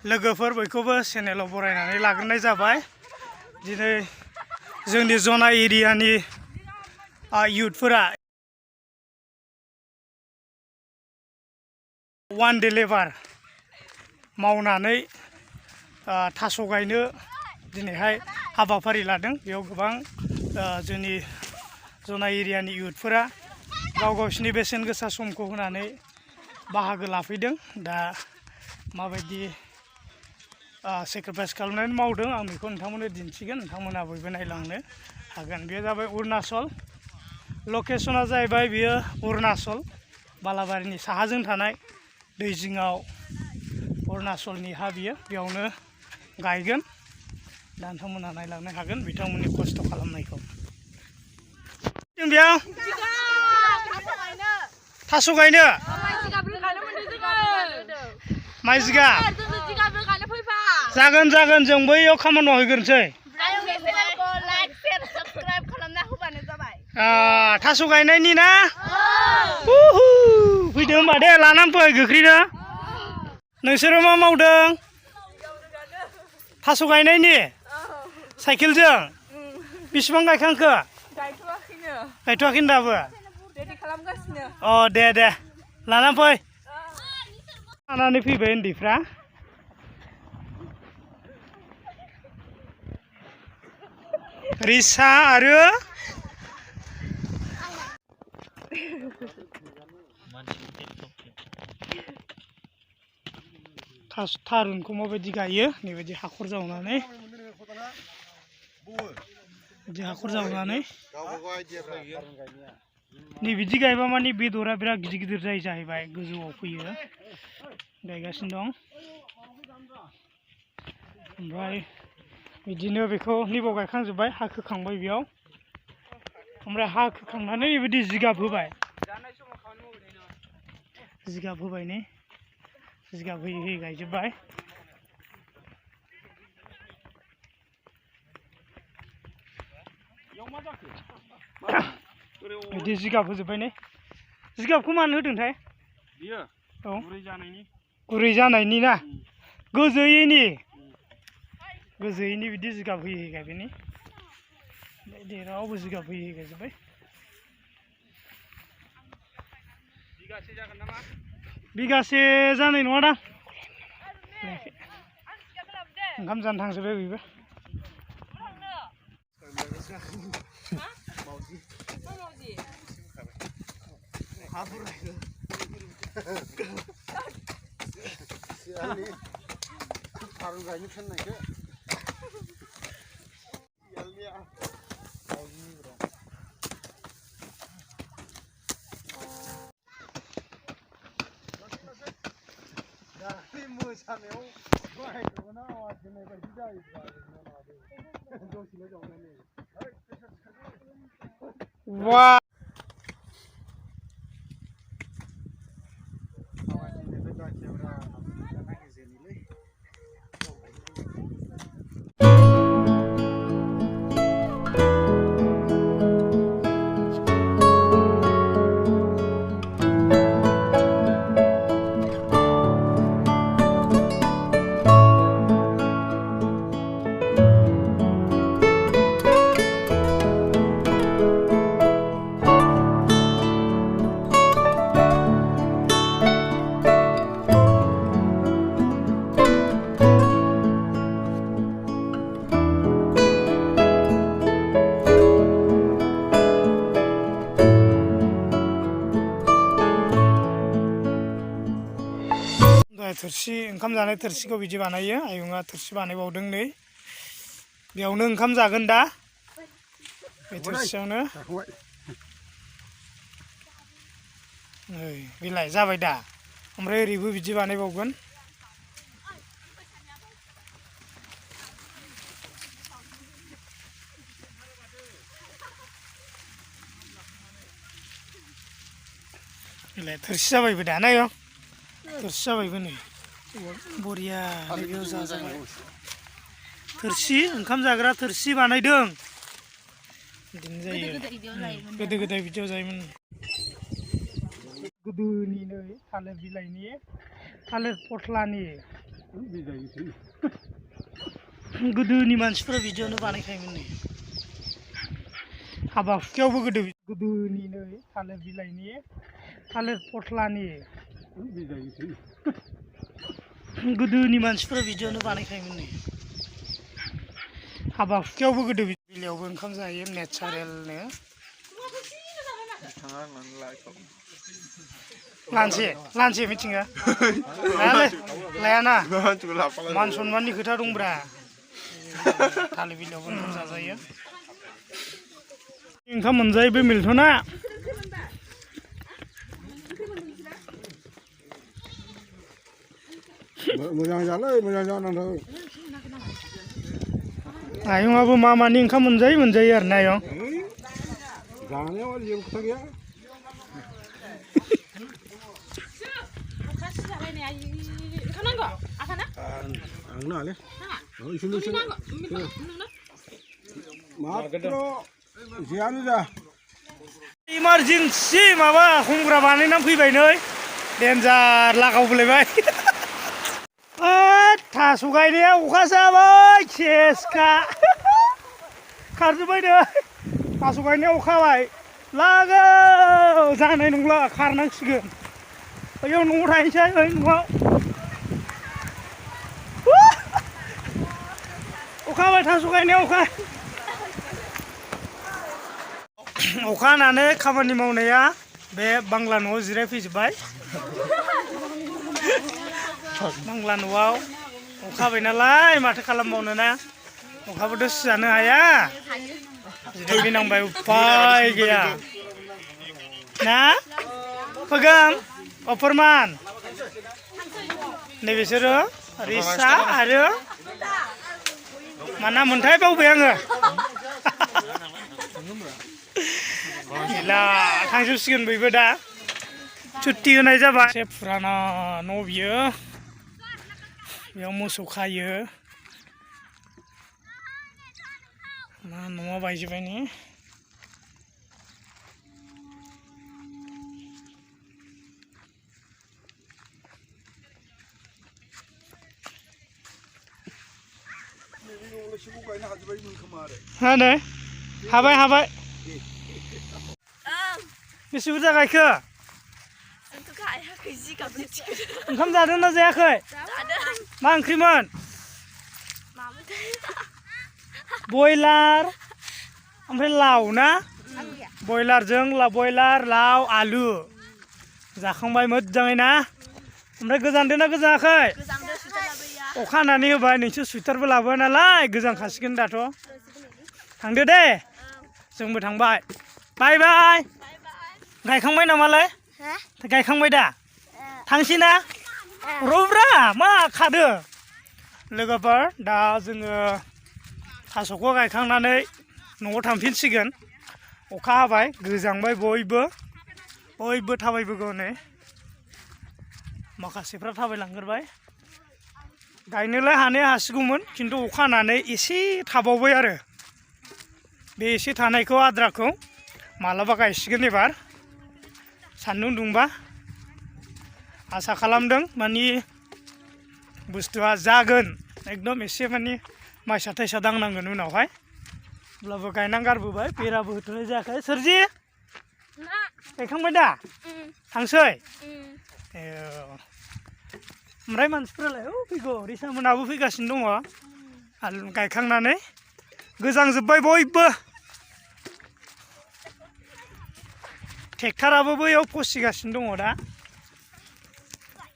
लोगोफोर बयखौबो चेनेलाव बरायनानै लाग्रोनाय जाबाय। दिनै जोंनि जनाय एरियानि युथफोरा वान डे लेबार मावनानै थास' गायनो दिनैहाय हाबाफारि लादों। बेयाव गोबां जोंनि जनाय एरियानि युथफोरा गाव गावसिनि बेसेन गोसा समखौ होनानै बाहागो लाफैदों। दा माबायदि सेक्रिफाइस खालामनानै मावदों आं बेखौ नोंथांमोननो दिन्थिगोन, नोंथांमोना बयबो नायलांनो हागोन। बेयो जाबाय अरुणाचल, लकेसना जाहैबाय बेयो अरुणाचल बालाबारिनि साहाजों थानाय दै जिङाव अरुणाचलनि हा बियो, बेयावनो गायगोन। दा नोंथांमोना नायलांनो हागोन बिथांमोननि खस्थ' खालामनायखौ। बेयाव थास' गायनो माइ जिगाब जागोन जों बैयाव खामानि मावहैग्रोनोसै। थास' गायनायनि ना फैदो होनबा दे, लानानै फै गोख्रैनो। नोंसोरो मा मावदों? थास' गायनायनि साइकेलजों बेसेबां गायखांखो? गायथ'वाखैनो दाबो? अ दे लानानै फै। लानानै फैबाय उन्दैफ्रा। रिसा आरो थारुनखौ माबायदि गायो, नैबायदि हाखर जावनानै नैबिदि गायबा माने बेदरा बिराद गिदिर गिदिर जायो जाहैबाय, गोजौआव फैयो। गायगासिनो दं। ओमफ्राय बिदिनो बेखौ नैबाव गायखांजोब्बाय, हा खोखांबाय बेयाव। ओमफ्राय हा खोखांनानै बेबायदि जिगाब होबाय नै जिगाब होयै गायजोब्बाय। बिदि जिगाब होजोब्बाय नै। जिगाबखौ मानो होदोंथाय? औ गुरै जानायनि ना, गोजोयैनि बिदि जिगाब होयै गायबाय नै। रावबो जिगाब होयै गायजोब्बाय। बिगासे जागोन नामा? बिगासे जानाय नङा दां। ओंखाम जानो थांजोब्बाय बयबो। Wow. थोरसि ओंखाम जानाय थोरसिखौ बिदि बानायो। आयंआ थोरसि बानायबावदों नै। बेयावनो ओंखाम जागोन दा, बे थोरसियावनो। नै बेलाय जाबाय दा। ओमफ्राय ओरैबो बिदि बानायबावगोन। बेलाय थोरसि जाबायबो दा नाय, थोरसि जाबायबो नै बरिया। बेयाव जाजाबाय थोरसि, ओंखाम जाग्रा थोरसि बानायदों। बिदिनो जायो, गोदो गोदाय बिदियाव जायोमोन। गोदोनि नै थालिर बिलाइनि, थालिर फस्लानि गोदोनि मानसिफोरा बिदियावनो बानायखायोमोन नै हाबा हुखायावबो गोदोनि नै थालिर बिलाइनि थालिर फस्लानि गोदोनि मानसिफोरा बिदियावनो बानायखायोमोन नै हाबा हुखायावबो गोदो बिलाइयावबो ओंखाम जायो नेचारेलनो लानसे मिथिङा लायाना मान सनमाननि खोथा दंब्रा थालिर बिलाइयावबो ओंखाम जाजायो ओंखाम मोनजायो बे मिल्टना मोजां जालै मोजां जानांगौ आयंआबो मा मानि ओंखाम मोनजायो आरो ना आयं जानायाव जेबो खोथा गैया आंनो हाले मात्र जियानो जा इमारजेन्सि माबा हमग्रा बानायनानै फैबाय नै डेन्जार लागावबोलायबाय थास' गायनाया अखा जाबाय सेसखा खारजोब्बाय नै थास' गायनाया अखा हाबाय लागाव जानाय नंला खारनांसिगोन बैयाव न'आव थाहैनोसै न'आव अखा हाबाय थास' गायनाया अखा हानानै खामानि मावनाया बे बांला न'आव जिरायफैजोब्बाय बांला न'आव अखा हाबाय नालाय माथो खालामबावनो ना अखाबोथ' सिजानो हाया जिरायफैनांबाय उपाय गैया ना फोगोम फोरमान नैबेसोरो रिसा आरो मा नाममोनथाय बावबाय आङो गैला थांजोबसिगोन बयबो दा छुट्टि होनाय जाबाय एसे फुराना न' बियो बेयाव मोसौ खायो मा न'आ बायजोब्बाय ने हा नै हाबाय बेसे बुरजा गायखो ओंखाम जादोंना जायाखै मा ओंख्रिमोन बयलार ओमफ्राय लाव ना बयलार लाव आलु जाखांबाय मोजाङै ना ओमफ्राय गोजांदोंना गोजाङाखै अखा हानानै होबाय नोंसोर सुइटारबो लाबोआ नालाय गोजांखासिगोन दाथ' थांदो दे जोंबो थांबाय बाय गायखांबाय नामालाय गायखांबाय दा थांसै ना रब्रा मा खादो लोगोफोर दा जोङो थास'खौ गायखांनानै न'आव थांफिनसिगोन अखा हाबाय गोजांबाय बयबो थाबायबोगौ नै माखासेफ्रा थाबायलांगोरबाय गायनोलाय हानाया हासिगौमोन खिन्थु अखा हानानै एसे थाबावबाय आरो बे एसे थानायखौ आद्राखौ मालाबा गायसिगोन एबार सान्दुं दुंबा आसा खालामदों मानि बुस्थुआ जागोन एकदम एसे मानि माइसा थाइसा दांनांगोन उनावहाय अब्लाबो गायनां गारबोबाय बेराबो होथ'नाय जायाखै सोरजि गायखांबाय दा थांसै ओमफ्राय मानसिफ्रालाय फैगौ रिसा मोनाबो फैगासिनो दङ आरो गायखांनानै गोजांजोब्बाय बयबो ट्रेक्टराबो बैयाव फसिगासिनो दङ दा